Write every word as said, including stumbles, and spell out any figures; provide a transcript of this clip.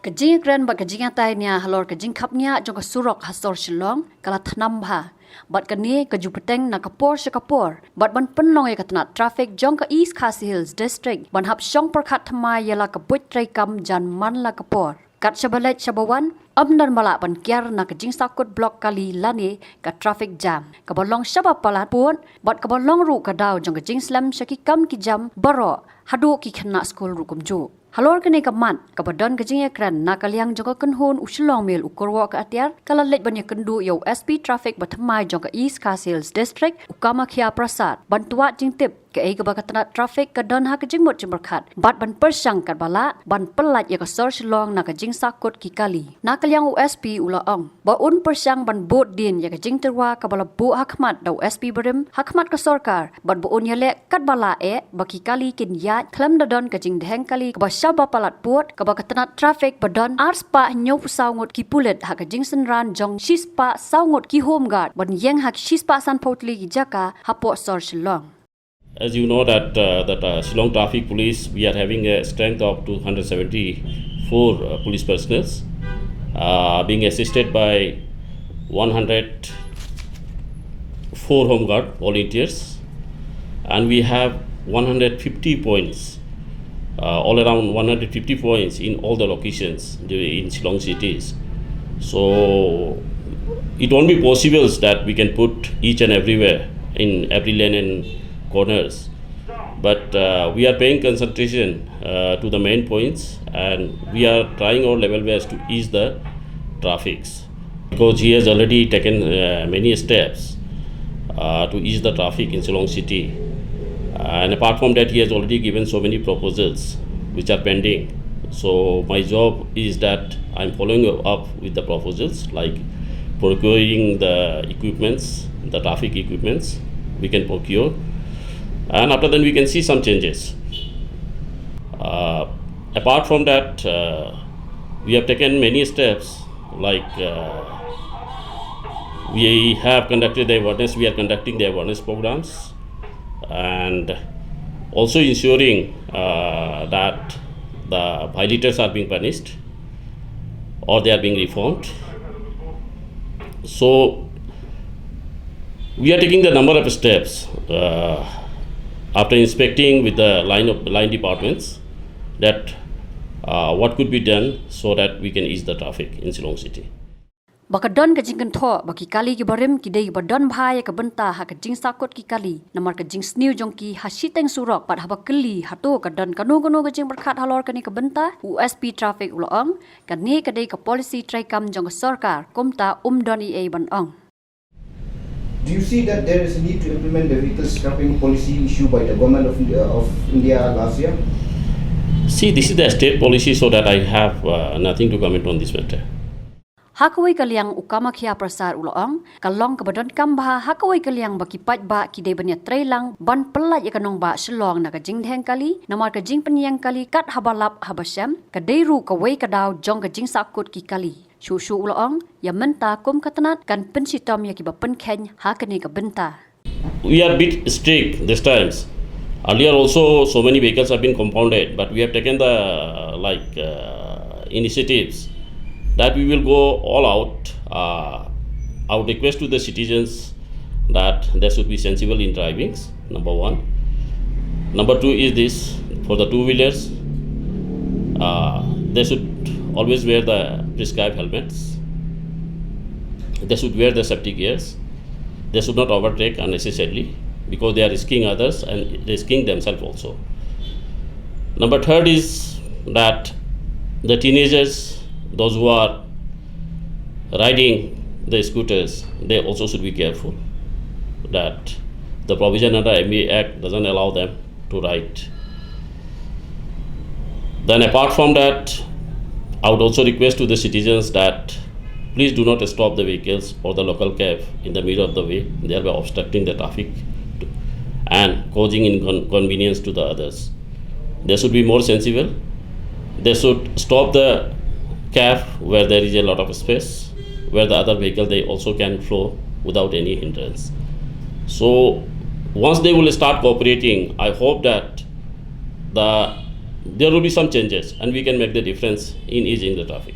Ka jingïakren bad ka jingïatai nia halor ka jingkhapngiah jong ka surok ha sor Shillong ka la thnam bha. Bad kane ka ju bteng na ka por sha ka por bad ban pynlong ïa ka tnat traffic jong ka East Khasi Hills District ban hap shong pyrkhat thymmai ïa la ka buit treikam jan man la ka por. Kat shaba leit shaba wan, ym don ba lah ban kiar na ka jingsakut block kali lane ka traffic jam kaba long shaba palat pud bad kaba long ruh ka daw jong ka jingslem sha ki kam ki jam baroh, haduh ki khynnah skul ruh kumjuh. Halor kane ka mat kaba don ka jingïakren na ka liang jong ka kynhun u Shillong Mail u Kyrwoh Kathar ka la leit ban ïakynduh ïa u S P Traffic ba thymmai jong ka East Khasi Hills District u Kamakhya Prasad ban tuat jingtip kaei kaba ka tnat traffic ka don ha ka jingmut jingpyrkhat bad ban pyrshang katba lah ban pyllait ïa ka sor Shillong na ka jingsakut ki kali. Na ka liang u S P u la ong ba un pyrshang ban bud dien ïa ka jingtyrwa kaba la buh ha khmat da u S P barim ha khmat ka sorkar bad ba un ïaleh katba lah eh ba ki kali kin ïaid khlem da don ka jingdheng kali kaba shaba palat pud kaba ka tnat traffic ba don arspah hynñiewphew saw ngut ki pulit ha ka jingsynran jong shispah saw ngut ki home guard ban ïeng ha shispah sanphew tylli ki jaka hapoh sor Shillong. As you know that uh, that uh, Shillong Traffic Police, we are having a strength of two hundred seventy-four uh, police personnel, uh, being assisted by one hundred four home guard volunteers, and we have one hundred fifty points, uh, all around one hundred fifty points in all the locations in Shillong cities. So it won't be possible that we can put each and everywhere in every lane and corners. But uh, we are paying concentration uh, to the main points, and we are trying our level best to ease the traffics, because he has already taken uh, many steps uh, to ease the traffic in Shillong city. And apart from that, he has already given so many proposals which are pending. So my job is that I'm following up with the proposals, like procuring the equipments, the traffic equipments we can procure, and after then we can see some changes. Uh, apart from that, uh, we have taken many steps, like uh, we have conducted the awareness, we are conducting the awareness programs, and also ensuring uh, that the violators are being punished or they are being reformed. So we are taking the number of steps uh, after inspecting with the line of line departments that uh, what could be done so that we can ease the traffic in Shillong city. Ba ka don ka jingkynthoh ba ki kali ki barim ki dei ba don bha ïa ka bynta ha ka jingsakut ki kali namar ka jingsniew jong ki ha shiteng surok bad haba kylli hato ka don kano kano ka jingpyrkhat halor kane ka bynta, u S P Traffic u la ong kane ka dei ka policy treikam jong ka sorkar, kumta um don ei ei ban ong. Do you see that there is a need to implement the vehicle scrapping policy issued by the government of India, of India last year? See, this is the state policy, so that I have uh, nothing to comment on this matter. Ha kawei ka liang u Kamakhya Prasad u la ong ka long kaba donkam bha ha kawei ka liang ba ki paidbah ki dei ban ïatreilang ban pyllait ïa ka nongbah Shillong na ka jingdheng kali namar ka jingpynïeng kali kat haba lap haba shem ka dei ruh kawei ka daw jong ka jingsakut ki kali. Shuh shuh u la ong ïa mynta kum ka tnat kan pynshitom ïa kiba pynkheiñ ha kane ka bynta. We are bit strict this times. Earlier also, so many vehicles have been compounded, but we have taken the uh, like uh, initiatives that we will go all out. Uh, I would request to the citizens that they should be sensible in drivings. Number one. Number two is this: for the two wheelers, uh, they should always wear the prescribed helmets. They should wear the safety gears. They should not overtake unnecessarily because they are risking others and risking themselves also. Number third is that the teenagers, those who are riding the scooters, they also should be careful that the provision under M V Act doesn't allow them to ride. Then, apart from that, I would also request to the citizens that please do not stop the vehicles or the local cab in the middle of the way, thereby obstructing the traffic and causing inconvenience to the others. They should be more sensible. They should stop the cab where there is a lot of space, where the other vehicle they also can flow without any hindrance. So once they will start cooperating, I hope that the There will be some changes and we can make the difference in easing the traffic.